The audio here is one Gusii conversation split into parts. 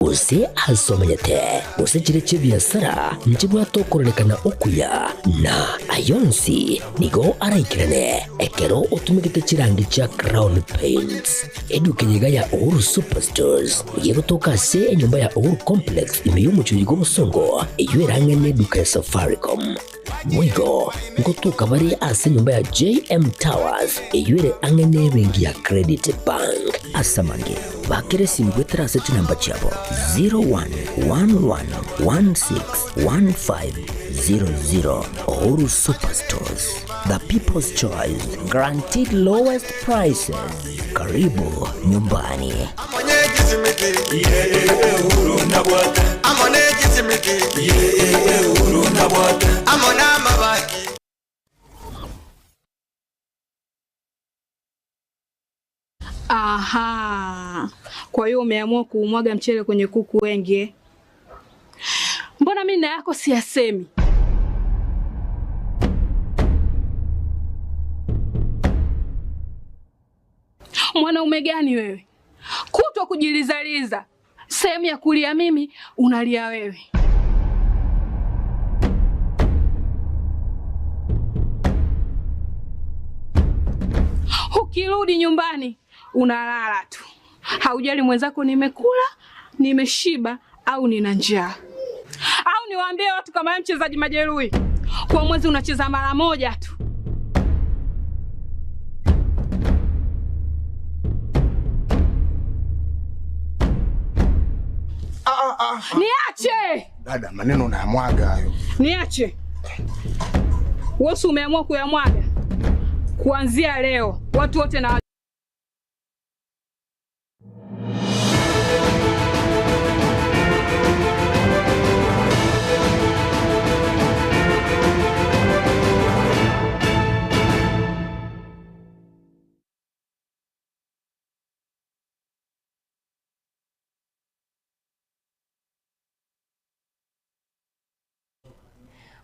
gose ase omenyete, gose chire chi'ebiasara nchibwate okororekana okuya, na ay'onsi nigo araikerane ekero otumegete chirangi chia Crown Paints. Eduka eye iga ya Uhuru Superstores nigo egotoka ase enyomba ya Uhuru Complex ime y'omochie oyo bw'obosongo, eyio erang'e neduka ya Safaricom. Boigo ngotoka bare ase enyomba ya JM Towers eyio ere ang'e nebenki ya Credit Bank. Ase amange, bakera esimi goetera ase chinamba chiabo 0111161500. Uhuru Superstores, the people's choice, guaranteed lowest prices. Karibu nyumbani. Aha, kwa hiyo umeamua kuumwaga mchele kwenye kuku wengi eh? Mbona mimi na yako siyasemi? Mwanaume gani wewe? Kutwa kujilizaliza, sehemu ya kulia mimi unalia wewe. Ukirudi nyumbani unalala tu, haujali mwenzako nimekula, nimeshiba au nina njaa. Au niwaambie watu kama wewe mchezaji majeruhi, kwa mwezi unacheza mara moja tu. Niache! Dada, maneno unayamwaga hayo. Niache. Wewe umeamua kuyamwaga. Kuanzia leo watu wote na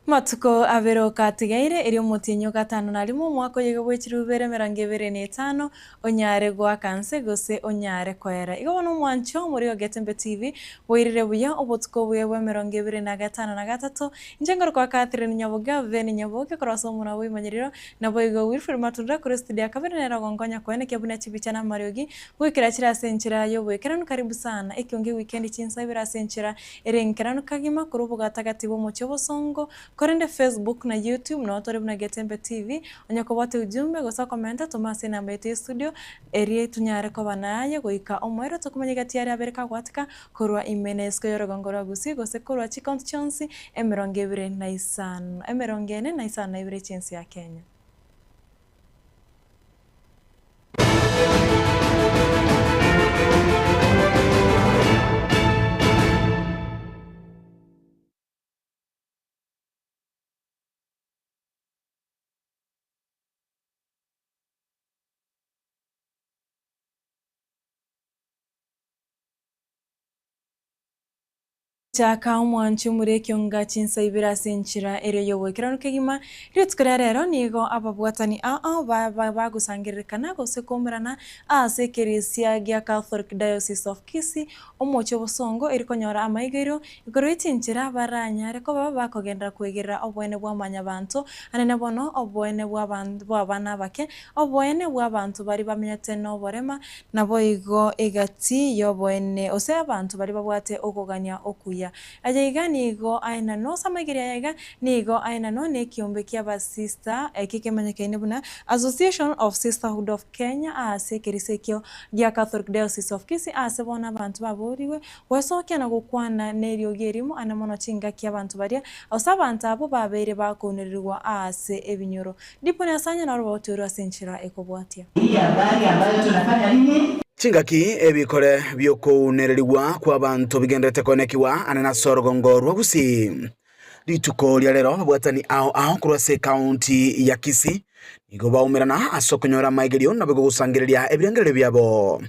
Matuko abere okatigaire, erio omotienyi o gatano na rimo, omwaka oyoiga bwe chilifu ibere emerongo ebere na etano, onyare goaka nse gose onyare koera. Igo bono omwancho omorwoti o Getembe TV bwairire buya obotuko obuya bwa emerongo ebere na gatano na gatato. Inche ngorokwa Catherine Nyaboge Abeni Nyaboke korwa ase omonwa bw'emanyerero, naboigo Wilfred Matunda korwa estudio ya kabere nere ogonkonya koenekia buna chibicha na amariogi goikera chire ase enchera y'oboikeranu. Karibu sana ekionge wikendi chinsa ibere ase enchera Ere enkeranu kagima korwa obogatagati bw'omochie obosongo, korende Facebook na YouTube nao tore buna Getembe TV, onye kobwate ujumbe gose okomenta toma ase enamba yaito ye studio erio tonyare koba naye goika omoerio tokomanya gati aria abere kagwatika korwa ime na isiko y'orogongo rwa Gusii gose korwa chikaunti chionsi 25 42 chi'ense ya Kenya. Chaka omwanchi omore ekionga chinsa ibere ase enchera ere y'ogoikeranu kegima. Rituko ria rero nigo ababwatani ao bagosangererekana gose koumerana ase ekeresia gia Catholic Diocese of Kisii, omochie obosongo eri konyora amaigerio igoro ye chinchera baranyare koba bakogenderera kwegerera oboene bwa mwanyabanto, anene bono oboene bw'abana abake, oboene bw'abanto baria bamenyete noborema, Naboigo egati y'oboene, gose abanto baria babwate okogania okuya. Aya iga nigo aenanwa, gose amaigerio aya iga nigo aenanwa nekiombe ki'abasista eki kemanyekaine buna Association of Sisterhood of Kenya ase ekerisa ekio gia Catholic Diocese of Kisii ase bono abanto baborigwe gwesokia na gokwana neriogi erimo ane mono chingaki abanto baria gose abanto abwo babeire bakounererigwa ase ebinyoro. Ndipo Nyasae naro bagotoirwe ase enchera ekobwatia. Hii habari ambayo tunafanya nini? Chingaki ebikore bi'okounererigwa kw'abanto bigendererete koenekigwa ane nase orogongo rwa Gusii. Rituko ria rero ababwatani ao ao korwa ase ekaunti ya Kisii nigo baumerana ase okonyora amaigerio naboigo gosangereria ebirengererio biabo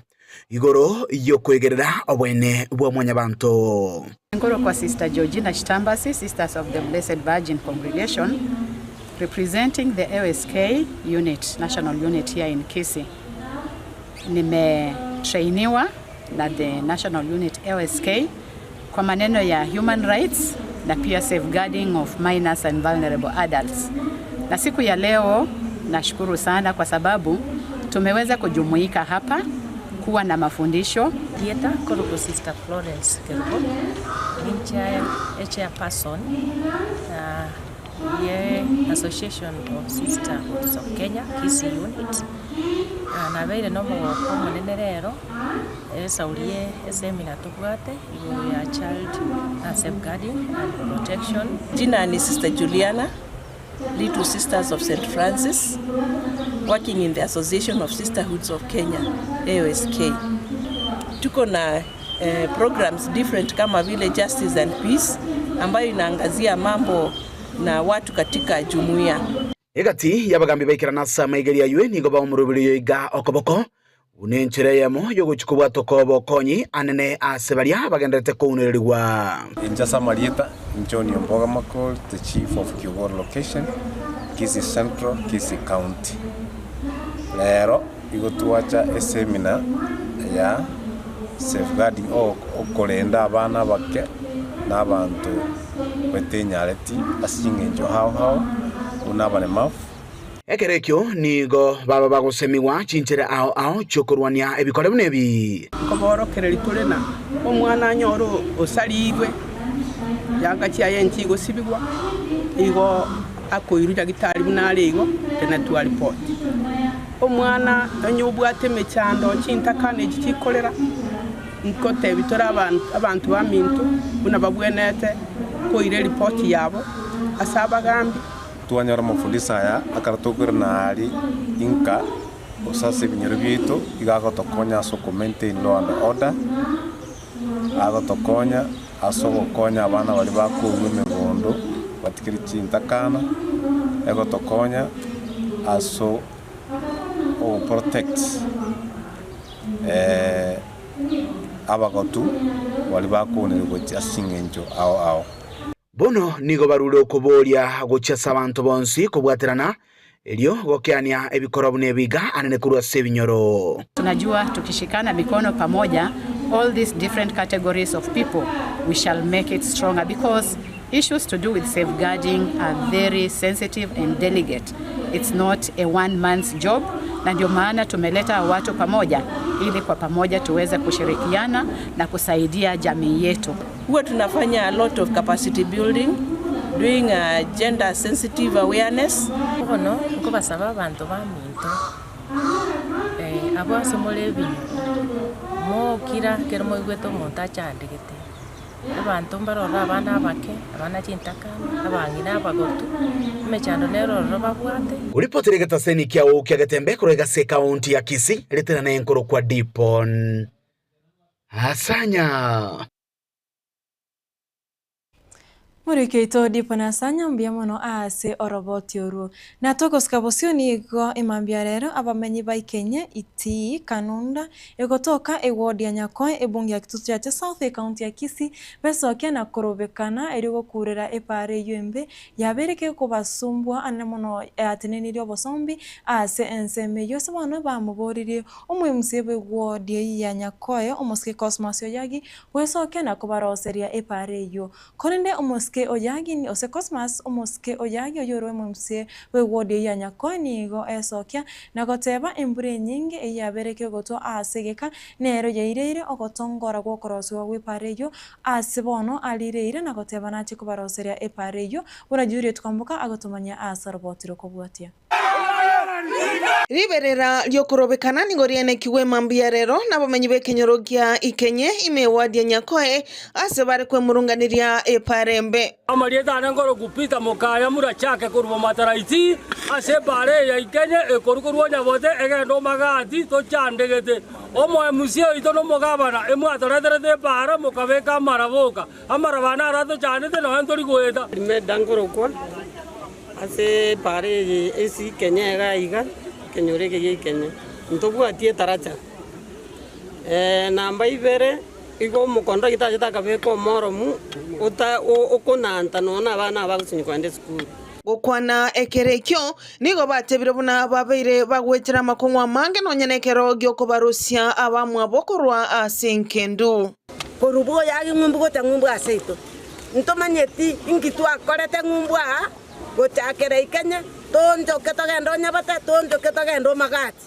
igoro y'okoegerera oboene bwa mwanyabanto. Nkorokwa Sister Georgina Chitambasi, Sisters of the Blessed Virgin Congregation, representing the ASK unit, national unit here in Kisii. Nimetrainiwa na the national unit ASK. Kwa maneno ya human rights na pia safeguarding of minors and vulnerable adults. Na siku ya leo nashukuru sana kwa sababu tumeweza kujumuika hapa kuwa na mafundisho. Erieta korokwa Sister Florence Kerubo, ninche echairperson ye Association of Sisterhoods of Kenya, Kisii Unit. Nabeire nomogoko omonene rero esauri ye eseminar tobwate igoro ya child safeguarding and protection. Jina ni Sister Juliana, Little Sisters of St. Francis, working in the Association of Sisterhoods of Kenya, AOSK. Tuko na programs different kama vile Justice and Peace ambayo inaangazia mambo na watu katika jumuiya. Egati y'abagambi baikerana ase amaigerio aywe nigo baomoruberio iga okoboko buna enchera eyemo y'ogochia kobwata okobokonyi anene ase baria bagenderete kounererigwa. Inche ase amarieta, John Omboga Makori, the chief of Kiogoro location, Kisii Central, Kisii County. Rero igo twacha eseminar ya safeguarding o okorenda abana abake na abanto batenyareti ase ching'encho ao ao buna abaremafu. Ekero ekio nigo baba bagosemigwa chinchera ao ao chi'okorwania ebikore buna ebi. Nkoborokereria tore na omwana anyore osariigwe, yanga chiaye nchigosibigwa, igo akoirwa nyagitari buna are igo, tena twaripoti. Omwana onye obwate emechando chintakana echi chikorera, nkotebi tore abanto baminto buna babwenerete koira eripoti yabo ase abagambi. Twanyora amafundisho aya akara tokoirana aria inka gose ase ebinyoro biaito, iga agotokonya ase okomaintain law and order, agotokonya ase ogokonya abana baria bakourwa emegondo batigere chintakana, egotokonya ase ogoprotect abagotu baria bakonerwa gochia ase ching'encho ao ao. Bono nigo barure okoboria gochia ase abanto bonsi kobwaterana, erio gokeania ebikoro buna ebiga anene korwa ase ebinyoro. Tunajua tukishikana mikono pamoja, all these different categories of people, we shall make it stronger because issues to do with safeguarding are very sensitive and delicate. It's not a one man's job, na ndio maana tumeleta watu pamoja ili kwa pamoja tuweze kushirikiana na kusaidia jamii yetu. Huwa tunafanya a lot of capacity building, doing a gender sensitive awareness. Bono nkobasaba abanto baminto, abwo ase more ebinyoro, mokira ekero moigwete omonto achandegete, abanto mbarore abana abake, abana chintakana, abang'ina abagotu, emechando nere ororo babwate. Koripotera egetaseni kiao kia Getembe korwa egase ekaunti ya Kisii, ritera nenkorokwa Dipon Asanya. Moriki oito Dipon Asanya mbuya mono ase oroboti orwo. Na togosika bosio nigo emambia rero abamenyi baikenye Itii Kanunda egotoka eward ya Nyakoe ebunge ya Kitutu Chache South ekaunti ya Kisii besokia na korobekana erio gokurera epaara eyio embe yabeire kegobasumbua anene mono yatenenirie obosombi ase ensemo eyio ase bono bamoboririe omoimusie bw'eward eyio ya Nyakoe omosike Cosmas Oyagi gwesokia na kobaroseria epaara eyio. Korende omosike Oyagi ose Cosmas omosike Oyagi oyorwe omoimusie bw'eward eyio ya Nyakoe nigo esokia na goteba embura enyinge eyio yabeire kegotwa ase egeka nero yaireire ogotongora gw'okorosiwa gw'epaara eyio ase bono arireire na goteba nache kobaroseria epaara eyio buna Juliet Kwamboka agotomanyia ase oroboti rokobwatia. Riberera ri'okorobekana nigo riaenekigwe mambia rero nabamenyi b'ekenyoro gia Ikenye ime ewadi ya Nyakoe ase bare kwemurunganeria epaara embe. Amarieta ane nkorokwa Peter Mokaya Murachake korwa Bomataraiti, ase epaara eye ya Ikenye ekorwa korwa Onyabote egende Omagati tochandegete. Omoemusia oito na omogabana emwatoreterete epaara mokabeka amaraboka. Amaraba aya naro atochandete nonya ntori goeta. Rimeda nkorokwa ase epaara eye ase Ikenye iga iga, ekenyoro eke gia Ikenye. Ntobwati etaracha. Namba ibere, igo omokondo gitachete akabeka omoromu ota okonanta nonya na abana aba bagosinywa kogenda esukuru. Gokwana ekero ekio, nigo batebire buna babeire bagwetera amakong'u amange nonya nekero gi'okobarusia abamwabo korwa ase engendu. Korwa bwoyagi ng'umbu gocha ng'umbu ase aito. Ntomanyeti inki twakorete ng'umbu aa, gochakera ikenye, toonchoke togende onyabate, toonchoke togende omagati.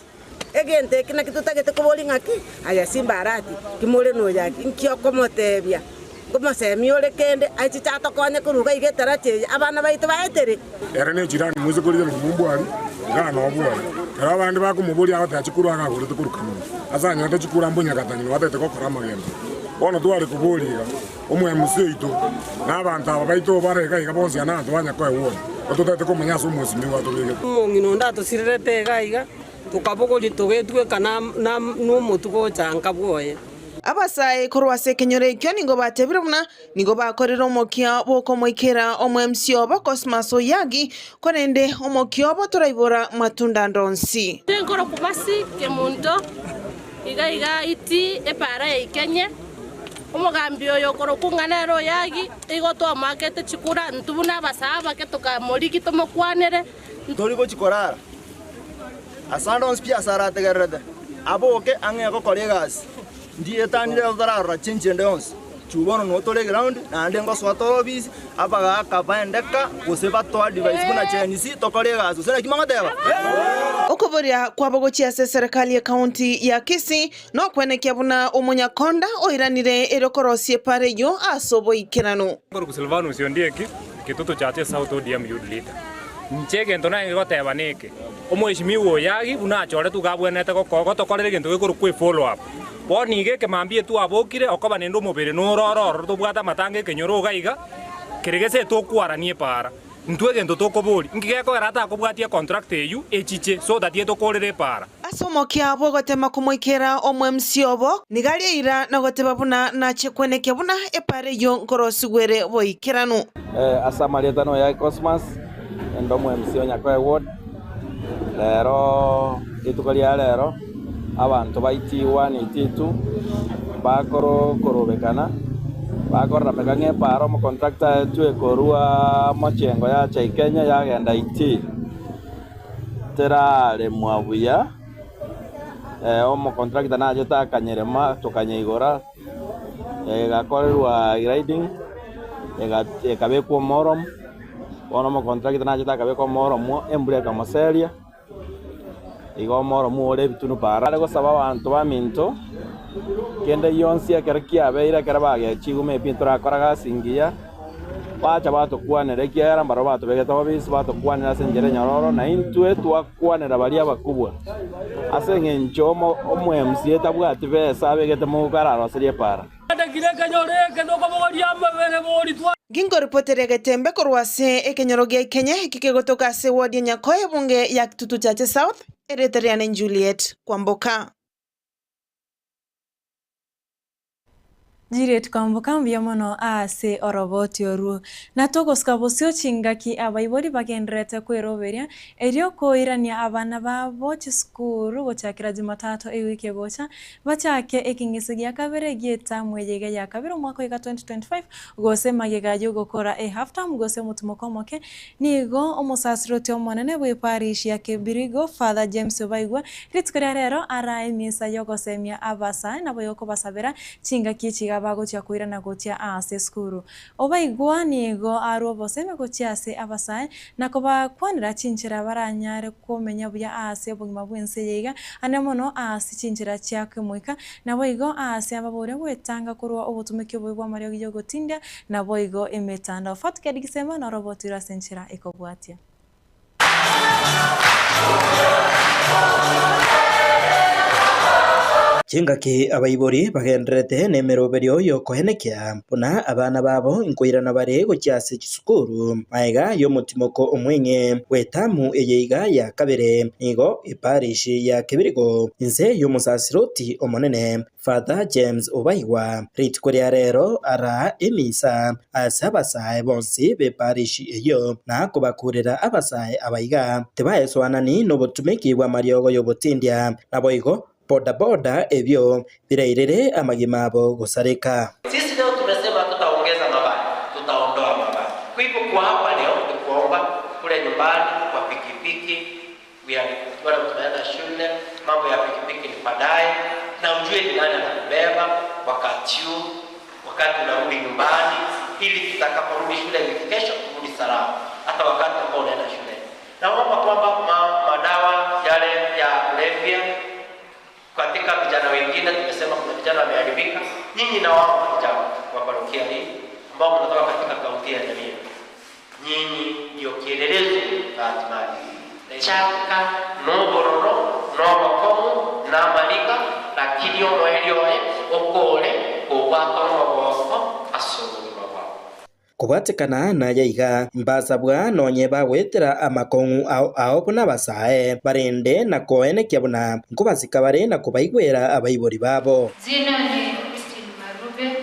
Egento eke nakio totagete koboria ng'aki, Aye Simba Arati, ki more noyaki? Inki okomotebia? Nkomosemia ore kende aichiche atokonye korwa iga iga etaracha eye, abana baito baetere? Ere nechirani moise korigereria ng'umbu aria, iga nobwoye. Ekero abande bakomoboria agoteba chikura agagorete korwa Kanoni, ase anyorete chikura mbonyakatani na batagete gokora amagendo. Bono tware koboria iga, Omoemusi oito, na abanto aba baito bare iga iga bonsi aa nabanto ba Nyakoe wodi, ototagete komanya ase omosimi gwatobegete. Omong'ina onde atosirerete iga iga, tokabogoria togetweka nomotwe gocha nka bwoye. Abasae korwa ase ekenyoro ekio nigo batebire buna nigo bakorire omokia bw'okomoikera omoemsi obo Cosmas Oyagi, korende omokia obo toraibora matunda ande onsi. Tinkorokwa Mercy Kemunto, iga iga iti epaara ya Ikenye, omogambi oyo okorokwa ng'a nere Oyagi, igo twamoakete chikura intwe buna abasae abake tokamorigia tomokwanere. Tori gochia korara ase ande onsi pi ase arategererete, aboke ang'e gokora egasi. Ndietanire otararora chinchera ende yonsi. Chuu bono nigo tore eground, naende ngosoa tore obisi, abagaaka baendeka gose batoa advice buna Gen Z tokore egasi gose naki mogoteba? Okoboria kwabo gochia ase eserekari y'ecounty ya Kisii nokwenekia buna omonyakonda oiranire erio korosia epara eyio ase oboikeranu. Nkoruku Silvanus Ondieki, Kitutu Church South ODM Youth Leader. Inche egento narenge goteba neke, Omweshimiwa Oyagi buna achoretwe iga abwenerete gotokorera egento gekorokwa efollow up. Bono iga ekemambia twabokire okoba nende omobere noro oro ororo tobwate amatanga ekenyoro iga iga, kere gese tokwarania epaara. Intwe egento tokoboria, inki gekogera atakobwatia econtract eywo echiche so that etokorere epaara? Ase omokia bw'ogotema komoikera omwemsi obo, nigo aria eira na goteba buna nachie kwenekia buna epaara eyio nkorosigwa ere boikeranu. Ase amarieta noyaye Cosmas, ende omwemsi o Nyakoe Ward. Rero rituko ria rero abanto ba Itiwa na Ititu bakorobekana bakorarameka ng'a epaara omocontractor aetwe korwa mochengo yacha Kenya yagenda Itii teraremwa buya, omocontractor nachete akanyerema tokanyeigora. Egakorerwa grading, ekabekwa omoromo, bono omocontractor nachete akabeka omoromo, embura ekamoseria, igo omoromo ore ebitunu para. Are gosaba abanto baminto, kende gionsi ekero kiabeire ekero bagechigwe maybe ntorakora gasi engiya, bacha batokwanera ekiagera mbarabwo batobegete obisi, batokwanera ase enchera enyororo, na intwe twakwanera baria abakubwa. Ase engencho omo-MCA tabwati besa abegete mogoka araroserie epaara. Ginkoripoteria egetembe korwa ase ekenyoro gia Ikenye eki kegotoka ase eward ya Nyakoe ebunge ya Kitutu Chache South, erieta riane Juliet Kwamboka. Juliet Kwamboka mbuya mono ase oroboti orwo. Na togosuka bosio chingaki abaibori bagendererete kweroberia erio koirania abana babo chisukuru gochakera Jumatatu ewiki egocha bachake ekeng'ese gia kabere gi'etamu eye iga ya kabere omwaka oiga 2025 gose magega y'ogokora e half term gose omotimoko omoke Nigo omosasiroti omonene bw'eparish ya Kebirigo, Father James Obaigwa, rituko ria rero arae emisa y'ogosemia abasae naboigo kobasabera chingaki echi iga bagochia koirana gochia aase esukuru. Obaigwa nigo arua obosemi gochia ase abasae na kobakwanera chinchera baranyare komenya buya aase obogima bw'ense eye iga, ande mono aase chinchera chia kemoika, naboigo aase ababoria gwetanga korwa obotumeki obobe bw'amariogi y'ogotindia Naboigo emetandao Fatked Gisema norobotirwe ase enchera ekobwatia. Chingaki abaibori bagendererete nemeroberio y'okoenekia buna abana babo nkoirana bare gochia ase chisukuru magega y'omotimoko omweng'e bw'etamu eye iga ya kabere nigo eparish ya Kebirigo inse y'omosasiroti omonene Father James Obaigwa, rituko ria rero araa emisa ase abasae bonsi b'eparish eyio na kobakurera abasae aba iga tibaesoanani nobotumeki bw'amariogo y'obotindia, naboigo boda boda ebio birairere amagima abo gosareka. Sisi leo tumesema hatutaongeza mabaya, tutaondoa mabaya. Kwa hivyo kwa hapa leo ni kuomba kule nyumbani kwa pikipiki We are wale tunaenda shule, mambo ya pikipiki ni baadaye, na ujue ni nani anakubeba wakati huu. ili tutakaporudi shule wiki kesho turudi salama, hata wakati ambao unaenda shule. Naomba kwamba ma, madawa yale ya kulevya katika vijana wengine, tumesema kuna vijana wameharibika. Nyinyi nawaomba vijana wa parokia hii ambao mnatoka katika kaunti ya Nyamira, nyinyi ndio kielelezo na hatimaye chaka nobororo nobokomu namarika lakini omweri oye okore kobwata omogoko ase obogima bwao. Kobwatekana naye iga mbasabwa nonye bagwetera amakong'u ao ao buna abasae barende na koenekia buna nkobasika bare na kobaigwera abaibori babo. Jina ni Christine Marube,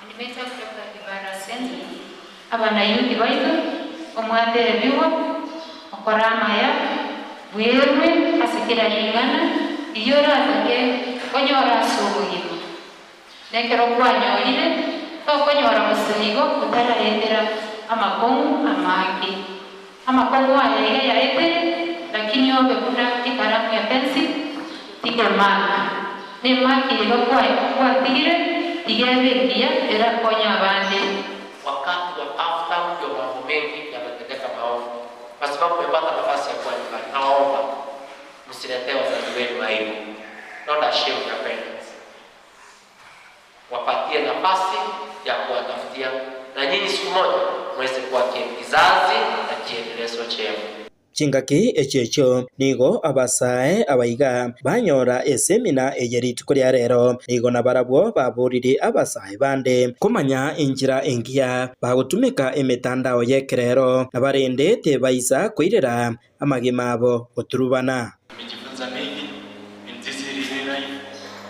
animator kutoka Ibara Center. Abanayuthi baitu omwathere biwa okoramaya bwerwe asikira ring'ana iyo oratake konyora ase obogima nekero kwanyorire tokonyora mosenigo otaraetera amakong'u amange amakong'u aya iga yaetere lakini obe buna ekaramu ya pencil tigemaka nemaki iga kwatigire tigebe engiya erakonya abande. Wakati wa after ndio mambo mengi yanatendeka maovu, kwa sababu umepata nafasi ya kuwa nyumbani. Naomba msiletee wazazi wenu aibu, don't ashame your parents. Wapatie nafasi ya kuwatafutia, na nyinyi siku moja mweze kuwa kizazi na kielelezo chema. Chingaki echio nigo abasae abaiga banyora esemina eye rituko ria rero nigo nabarabwo baborire abasae bande komanya enchera engiya bagotumika emetandao yekerero nabarende tebaisa koirera amagima abo goturubana. Tumejifunza mengi in this really life.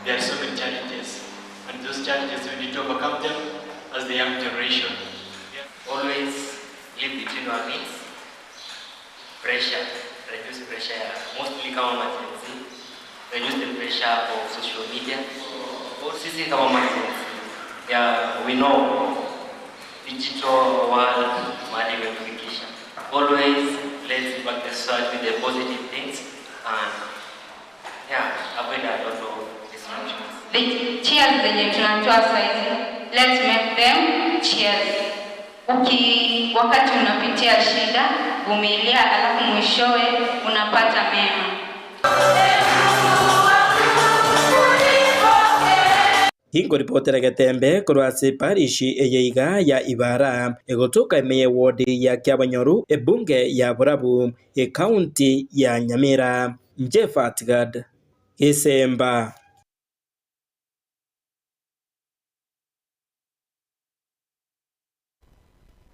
There are so many challenges, and those challenges we need to overcome them as the young generation. Always live between our means. Pressure, reduce pressure, mostly kama ma-Gen Z, reduce the pressure of social media. Or sisi kama ma-Gen Z, yeah, we know digital world mahali imetufikisha. Always let's impact the society with the positive things and yeah, avoid a lot of distractions. The cheers zenye tunatoa saizi, let's make them cheers. Uki, wakati unapitia shida, vumilia, alafu mwishowe unapata mema. Ingoripotera getembe korwa ase parish eye iga ya Ibara egotoka ime ya ward ya Kiabanyoru ebunge ya Borabu ekaunti ya Nyamira. Njefatgad Gesemba.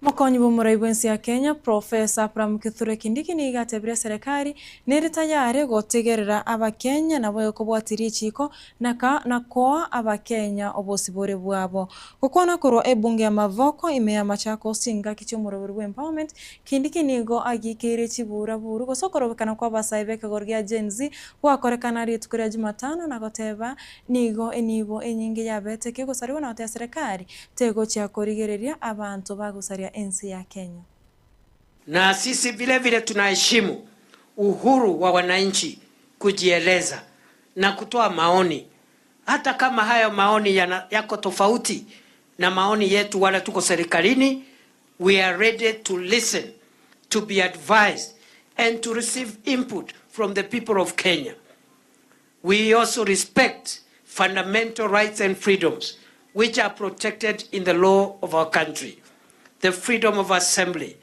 Mokonyi bwa bwensi ya Kenya Profesa Abraham Kithure Kindiki nigo atebire serikali nere tayari gotegerera abakenya nabo ekobwatiria echiko na koa abakenya obosibore bwabo. Gokwana korwa ebunge ya Mavoko ime ya Machakos chingaki chia omorobori bwa empowerment Kindiki nigo agikeire chiburaburu gose okorobekana kwa abasae ba ekegoro gia Gen Z gwakorekana rituko ria Jumatano na goteba nigo enibo enyinge yabete kegosariwa na goteba serikali tegochia korigereria abanto bagosaria ensi ya Kenya. Na sisi vile vile tunaheshimu uhuru wa wananchi kujieleza na kutoa maoni, hata kama hayo maoni yako tofauti na maoni yetu wala tuko serikalini. We are ready to listen, to be advised and to receive input from the people of Kenya. We also respect fundamental rights and freedoms which are protected in the law of our country. The freedom of assembly,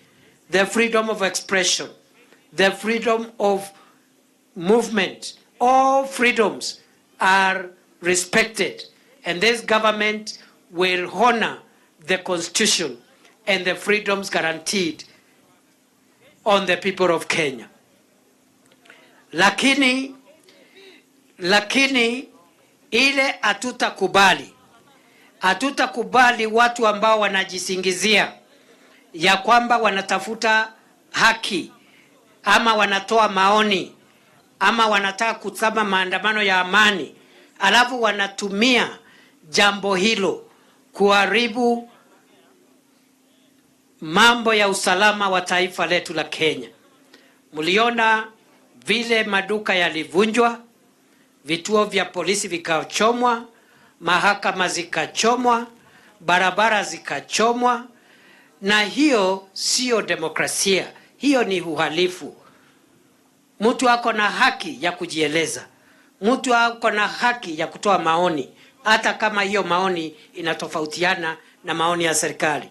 the freedom of expression, the freedom of movement, all freedoms are respected, and this government will honor the constitution and the freedoms guaranteed on the people of Kenya. Lakini ile hatutakubali watu ambao wanajisingizia ya kwamba wanatafuta haki ama wanatoa maoni ama wanataka kusama maandamano ya amani, alafu wanatumia jambo hilo kuharibu mambo ya usalama wa taifa letu la Kenya. Mliona vile maduka yalivunjwa, vituo vya polisi vikachomwa, mahakama zikachomwa, barabara zikachomwa, na hiyo siyo demokrasia, hiyo ni uhalifu. Mtu ako na haki ya kujieleza, mtu ako na haki ya kutoa maoni, hata kama hiyo maoni inatofautiana na maoni ya serikali.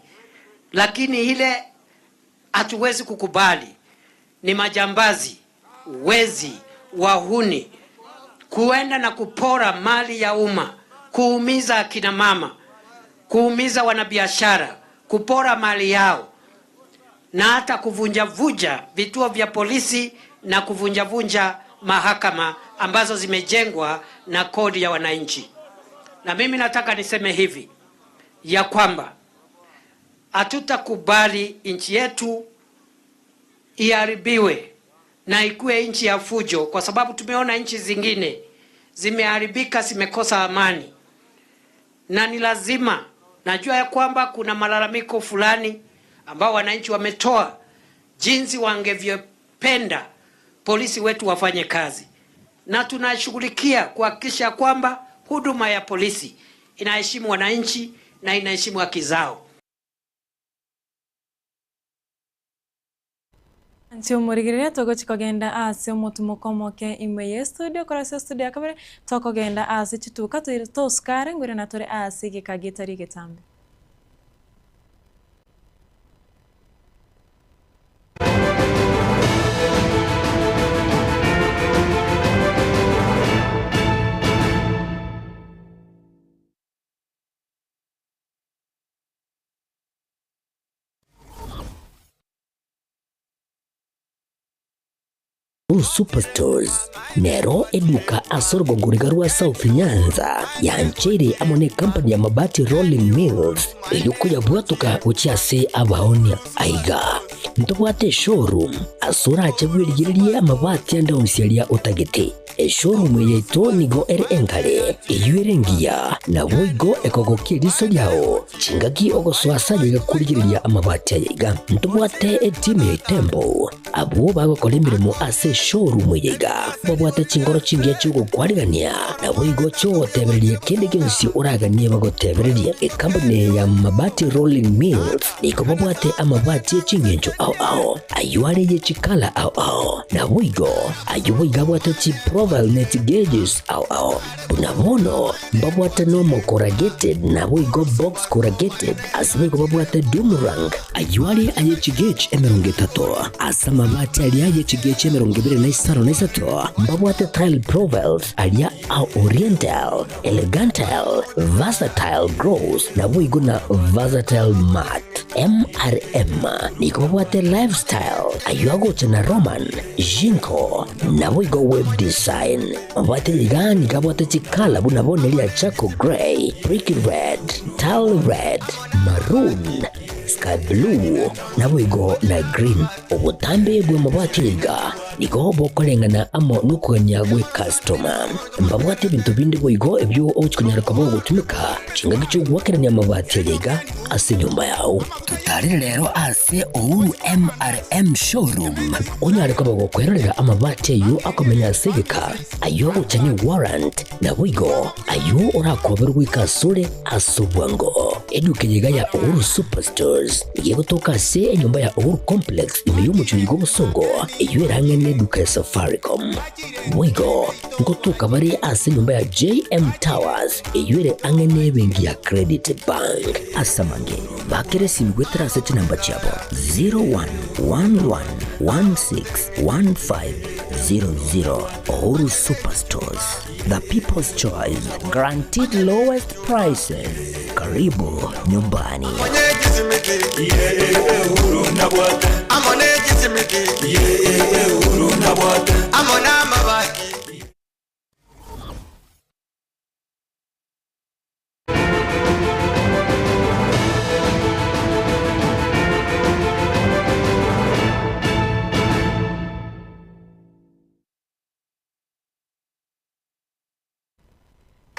Lakini ile hatuwezi kukubali ni majambazi, wezi, wahuni kuenda na kupora mali ya umma, kuumiza akina mama, kuumiza wanabiashara, kupora mali yao na hata kuvunjavunja vituo vya polisi na kuvunjavunja mahakama ambazo zimejengwa na kodi ya wananchi. Na mimi nataka niseme hivi ya kwamba hatutakubali nchi yetu iharibiwe na ikuwe nchi ya fujo, kwa sababu tumeona nchi zingine zimeharibika, zimekosa amani, na ni lazima najua ya kwamba kuna malalamiko fulani ambao wananchi wametoa jinsi wangevyopenda polisi wetu wafanye kazi, na tunashughulikia kuhakikisha kwamba huduma ya polisi inaheshimu wananchi na inaheshimu haki zao. Nti omorigereria togochi kogenda ase omotumo omoke ime ye studio kora ase studio ya kabere tokogenda ase chituka toire tosukare ngwire na tore ase egeka getari egetambe. Superstores nero eduka ase orogongo riga rwa South Nyanza yancheire amo ne company ya Mabati Rolling Mills erio koyabwatoka gochia ase abaonia aiga ntobwate eshowroom ase orache bwerigererie amabati ande onsi aria otagete eshowroom eye yaito nigo ere enkare eywo ere engiya naboigo ekogokia eriso riao chingaki ogosoa ase aye igakorigereria amabati aya iga ntobwate etimu ya Itembo abwo bagokora emeremo ase eshowroom eye iga babwate chingoro chingiya chiogokwarigania naboigo chiogotebereria kende gionsi oraganie bagotebereria ekampuni ya Mabati Rolling Mills nigo babwate amabati eching'encho ao ao aywo are ye chikala ao ao naboigo aywo boigo abwate chiprofile net gauges ao ao buna bono mbabwate normal corrugated naboigo box corrugated ase boigo babwate doomerang aywo are aye chigauge emerongo etato ase amabati aria aye chigauge emerongo ebere na isano na isato mbabwate tile profiles aria a oriental elegantal versatile gross naboigo na versatile mat MRM nigo babwate lifestyle aywo agocha na Roman Jinko naboigo web design mabwate iga nigo abwate chikala buna bono eria charcoal grey brick red tile red maroon sky blue naboigo na green obotambe bwa amabati iga nigo bokoreng'ana amo nokogania gwe customer mbabwate ebinto binde boigo ebio ogochikonyara koba ogotumeka chingaki chiogoakerania amabati aya iga ase enyomba yao totarire rero ase Uhuru MRM showroom onyare koba gokwerorera amabati aywo akomenya ase egeka aywo agocha ne warrant naboigo aywo orakoberwe goika asore ase obwango eduka eye iga ya Uhuru Superstores nigo egotoka ase enyomba ya Uhuru Complex ime y'omochie oyo bw'obosongo eywo erang'e eduka ya Safaricom boigo ngotoka bare ase enyomba ya JM Towers eywo ere ang'e na ebenki ya Credit Bank ase amange bakere esimi goetera ase chinamba chiabo 0111161500 Uhuru Superstores the people's choice guaranteed lowest prices karibu nyumbani.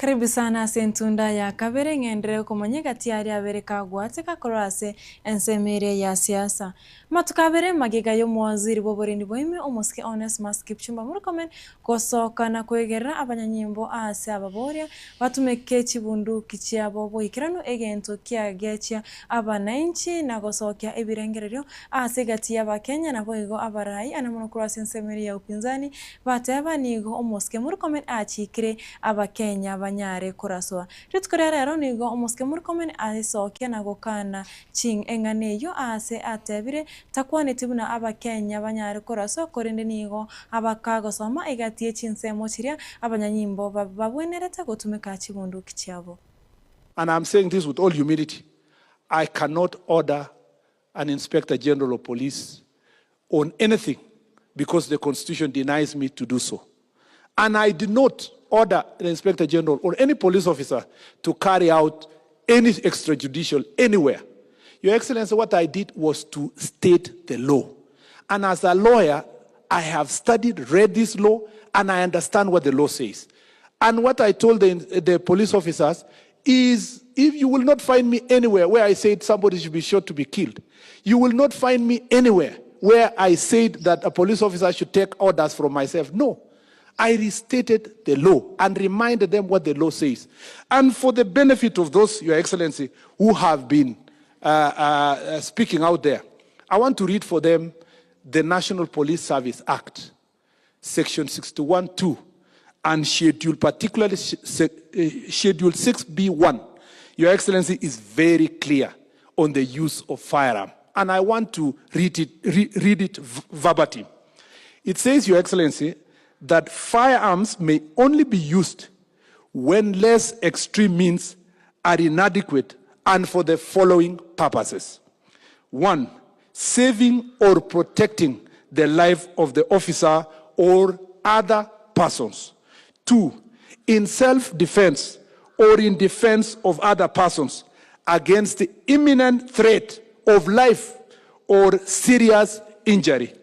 Karibu sana ase entunda ya kabere ng'enderere komanya egati aria abere kagwateka korwa ase ensemo eria ya siasa. Amatuko abere magega y'omowaziri bw'oborendi bwa ime omosike Onesmus Kipchumba Murkomen gosoka na koegerera abanyanyimbo ase ababoria batumeke chibunduki chiabo boikeranu egento kiagechia abanainchi na gosokia ebirengererio ase egati y'abakenya naboigo abarai ane mono korwa ase ensemo eria ya upinzani bateba nigo omosike Murkomen achikire abakenya banyare koraswa. Rituko ria rero nigo omosike Murkomen aesokia na gokana ching eng'ana eyio ase atebire takwaneti buna abakenya banyare koraswa korende nigo abakagosoma egati yechinsemo chiria abanyanyimbo babwenerete gotumeka chibunduki chiabo. And I'm saying this with all humility. I cannot order an inspector general of police on anything because the constitution denies me to do so. And I did not order an inspector general or any police officer to carry out any extrajudicial anywhere. Your Excellency, what I did was to state the law. And as a lawyer, I have studied, read this law, and I understand what the law says. And what I told the police officers is if you will not find me anywhere where I said somebody should be shot to be killed, you will not find me anywhere where I said that a police officer should take orders from myself. No. I restated the law and reminded them what the law says. And for the benefit of those, Your Excellency, who have been speaking out there, I want to read for them the National Police Service Act, Section 61(2), and Schedule, particularly Schedule 6B1. Your Excellency is very clear on the use of firearm. And I want to read it, read it verbatim. It says, Your Excellency, that firearms may only be used when less extreme means are inadequate and for the following purposes. 1, saving or protecting the life of the officer or other persons. 2, in self-defense or in defense of other persons against the imminent threat of life or serious injury.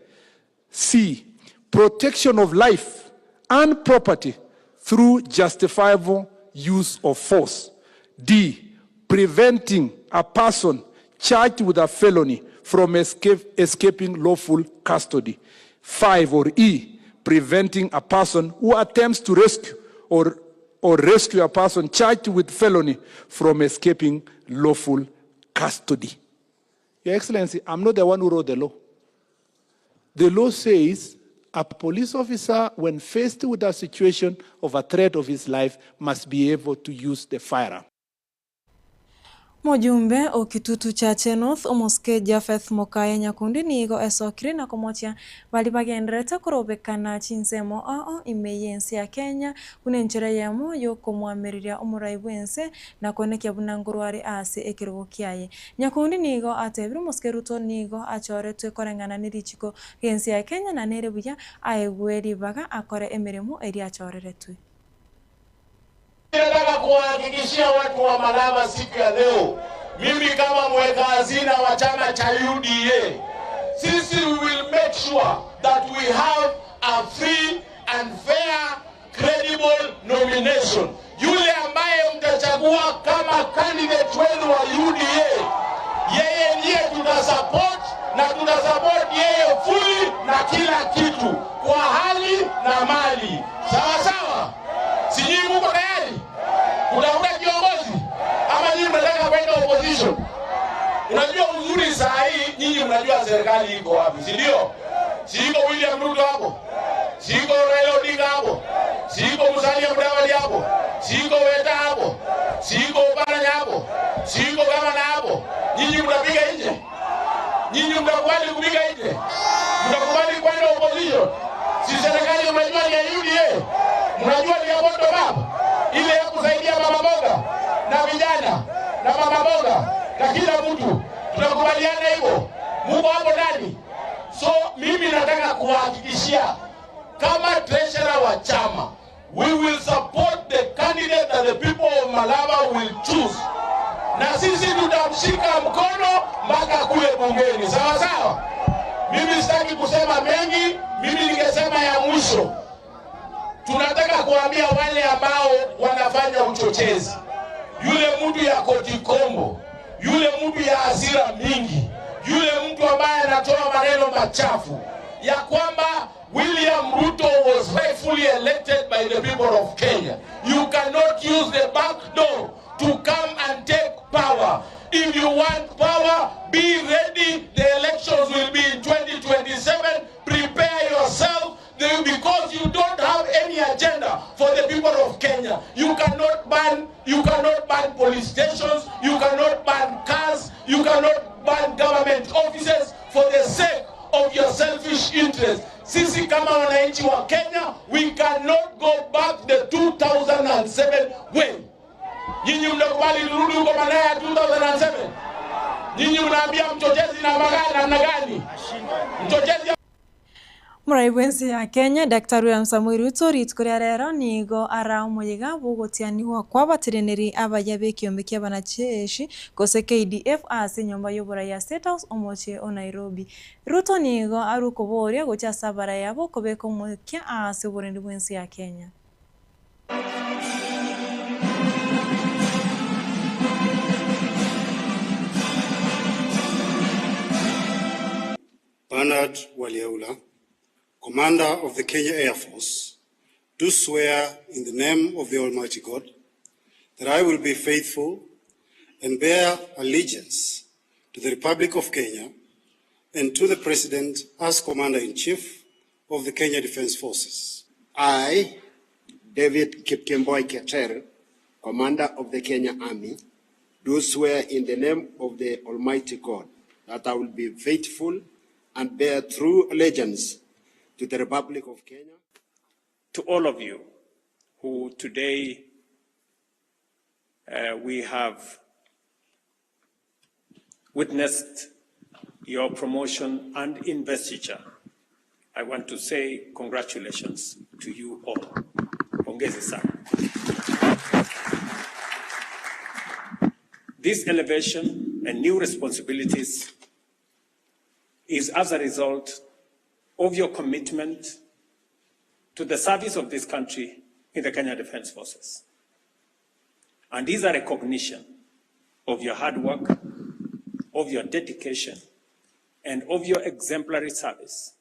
C, protection of life and property through justifiable use of force. D, preventing a person charged with a felony from escaping lawful custody. 5 or E, preventing a person who attempts to rescue or rescue a person charged with felony from escaping lawful custody. Your Excellency, I'm not the one who wrote the law. The law says a police officer, when faced with a situation of a threat of his life, must be able to use the firearm. Mojumbe o Kitutu Chache North omosike Japheth Mokaya Nyakundi nigo esokire na komochia bari bagenderete korobekana chinsemo ao ime y'ense ya Kenya buna enchera eyemo yokomwameriria omorai bwense na koenekia buna ngorware ase ekerogo kiaye. Nyakundi nigo atebire omosike Ruto nigo achoretwe koreng'ana na richiko ri'ense ya Kenya na nere buya aegwe ribaga akore emeremo eria achoreretwe. Nataka kuwahakikishia watu wa Malava siku ya leo, mimi kama mweka hazina wa chama cha UDA, sisi we will make sure that we have a free and fair credible nomination. Yule ambaye mtachagua kama candidate wenu wa UDA, yeye ndiye tutasupport na tutasupport yeye fully na kila kitu kwa hali na mali. Sawa sawa? Sijui muko tayari kutafuta kiongozi ama nyinyi mnataka kwenda opposition? Unajua uzuri saa hii nyinyi mnajua serikali iko wapi, si ndio? Si iko William Ruto hapo, si iko Raila Odinga hapo, si iko Musalia Mudavadi hapo, si iko Weta hapo, si iko Oparanya hapo, si iko gavana hapo. Nyinyi mtapiga nje? Nyinyi mtakubali kupiga nje? Mtakubali kwenda opposition? Si serikali mnajua ni ya UDA, mnajua ni ya bottom up, ile ya kusaidia mama mboga na vijana na mama mboga na kila mtu. Tunakubaliana hivyo? Muko hapo ndani? So mimi nataka kuwahakikishia kama treasurer wa chama, we will support the candidate that the people of Malava will choose, na sisi tutamshika mkono mpaka kule bungeni, sawa sawa. Mimi sitaki kusema mengi, mimi ningesema ya mwisho. Tunataka kuambia wale ambao wanafanya uchochezi, yule mtu ya kotikombo, yule mtu ya hasira mingi, yule mtu ambaye anatoa maneno machafu ya kwamba William Ruto was rightfully elected by the people of Kenya. You cannot use the back door to come and take power. If you want power, be ready. The elections will be in 2027. Prepare yourself. Because you don't have any agenda for the people of Kenya. You cannot ban, you cannot ban police stations, you cannot ban cars, you cannot ban government offices for the sake of your selfish interest. Sisi kama wananchi wa Kenya, we cannot go back the 2007 way. Nyinyi mnakubali turudi huko manaya ya 2007? Nyinyi mnaambia mchochezi na magari namna gani? Mchochezi Morai bwensi ya Kenya Daktari William Samoei Ruto rituko ria rero nigo ara omoyega bwogotianiwa kwa abateneneri abaya ba ekiombe kia abanajeshi gose KDF ase enyomba ya oborai ya State House omochie o Nairobi. Ruto nigo arwe okoboria gochia ase abarai abo okobeka omokia ase oborendi bwa ense ya Kenya. Bernard Waliaula, Commander of the Kenya Air Force, do swear in the name of the Almighty God that I will be faithful and bear allegiance to the Republic of Kenya and to the President as Commander-in-Chief of the Kenya Defence Forces. I, David Kipkemboi Keter, Commander of the Kenya Army, do swear in the name of the Almighty God that I will be faithful and bear true allegiance to the Republic of Kenya. To all of you who today we have witnessed your promotion and investiture, I want to say congratulations to you all. Pongezi sana. This elevation and new responsibilities is as a result of your commitment to the service of this country in the Kenya Defence Forces. And is a recognition of your hard work, of your dedication, and of your exemplary service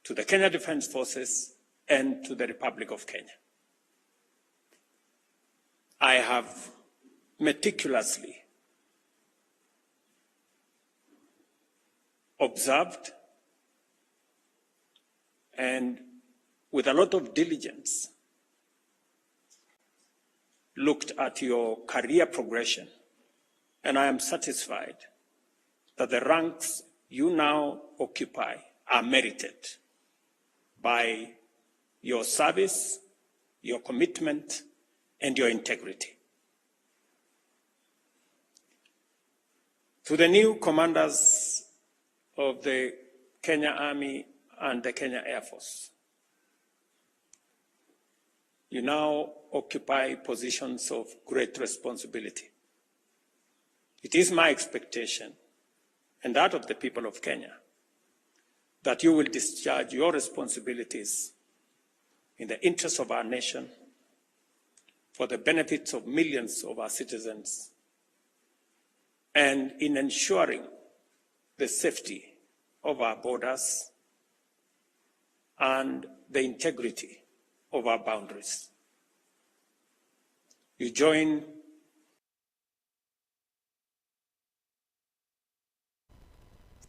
to the Kenya Defence Forces and to the Republic of Kenya. I have meticulously observed and with a lot of diligence looked at your career progression, and I am satisfied that the ranks you now occupy are merited by your service, your commitment, and your integrity. To the new commanders of the Kenya Army and the Kenya Air Force, you now occupy positions of great responsibility. It is my expectation, and that of the people of Kenya, that you will discharge your responsibilities in the interest of our nation, for the benefits of millions of our citizens, and in ensuring the safety of our borders and the integrity of our boundaries. You join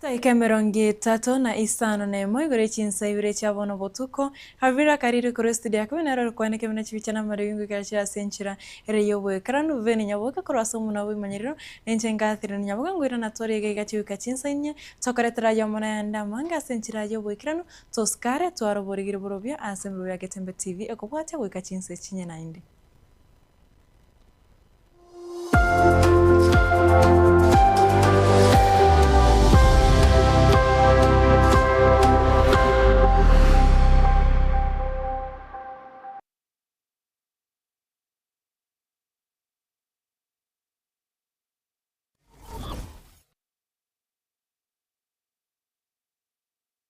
Chidakika emerongo etato na isano na emo igoro echinsa ibere chia bono botuko, Havira Kariri korwa estudio ya kabere nero orokwaneke buna chibicha na amariogi goikera chire ase enchera ere y'oboekeranu Veni Nyaboke korwa ase omuna bw'emanyerero ninche Catherine Nyaboke ngoira na tware iga iga chigoika chinsa inye tokoretera ayomo na ayande amange ase enchera y'oboekeranu tosikare tware oborigiri borobio ase emerobio ya Getembe TV ekobwatia goika chinsa echinye naende.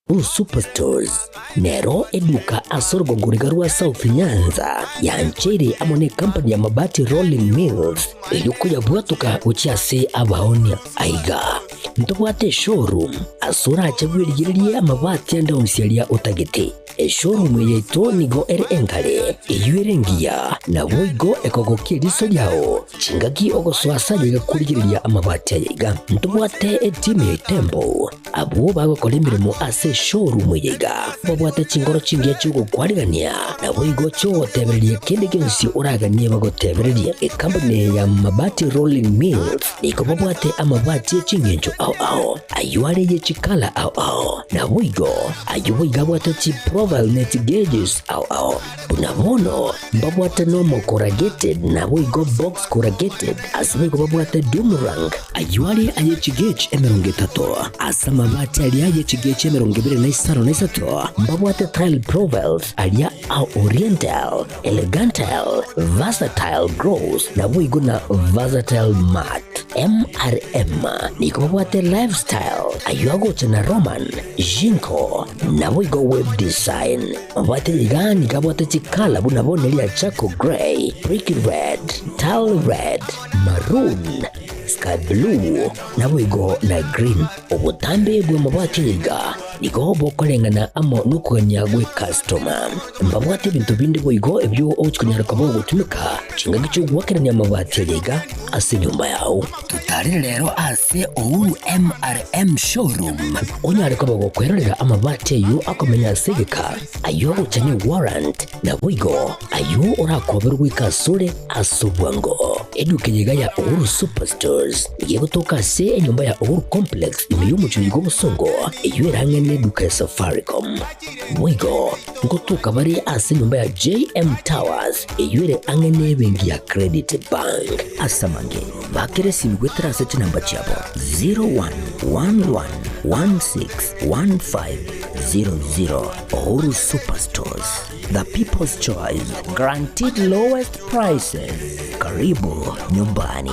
Uhuru Superstores nero eduka ase orogongo riga rwa South Nyanza yancheire amo ne company ya Mabati Rolling Mills eyio koyabwatoka gochia ase abaonia. Aiga ntobwate eshowroom ase orache bwerigererie amabati ande onsi aria otagete. Eshowroom eye yaito nigo ere engare, eyio ere engiya, naboigo ekogokia eriso riao chingaki ogosoa ase ayaiga korigereria amabati ayaiga. Ntobwate etimu ya Itembo Abwo bagokora emeremo ase eshowroom eye iga babwate chinkoro chingiya chi'ogokwarigania, naboigo chi'ogotebereria kende gionsi oraganie bagotebererie. Ekampuni eye ya Mabati Rolling Mills nigo babwate amabati e chingencho ao ao, ayio are ye chikala ao ao, naboigo ayio boigo abwate chiprofile ne chigeges ao ao. Buna bono mbabwate normal corrugated naboigo box corrugated, ase boigo babwate doomerang. Ayio are aye chigech 30, ase amabati aria aye chigech 25, mbabwate tile profiles aria a oriental, elegantile, versatile gross, naboigo na versatile matte. MRM nigo babwate lifestyle, ayio agocha na Roman, Jinko, naboigo web design. Mabwate iga nigo abwate chikala buna bono eria charcoal grey, brick red, tile red, maroon, sky blue, naboigo na green. Obotambe bw'amabati aya iga nigo bokoreng'ana amo nokogania gw'ecustoma. Mbabwate ebinto binde boigo ebio ogochia konyara koba ogotumeka chingaki chi'ogoakerania amabati aya iga ase enyomba yao. Totarere rero ase Uhuru MRM Showroom onyare koba gokwerorera amabati ayio akomenya ase egeka, ayio agocha ne warrant, naboigo ayio orakoberwe goika asore ase obwango. Eduka eye iga ya Uhuru Superstores nigo egotoka ase enyomba ya Uhuru Complex ime y'omochie oyo bw'obosongo eyio erang'e neduka ya Safaricom. Boigo ngotoka bare ase enyomba ya JM Towers eyio ere ang'e nebenki ya Credit Bank. Ase amange, bakera esimi goetera ase chinamba chiabo 0111161500. Uhuru Superstores, the people's choice, guaranteed lowest prices. Karibu nyumbani.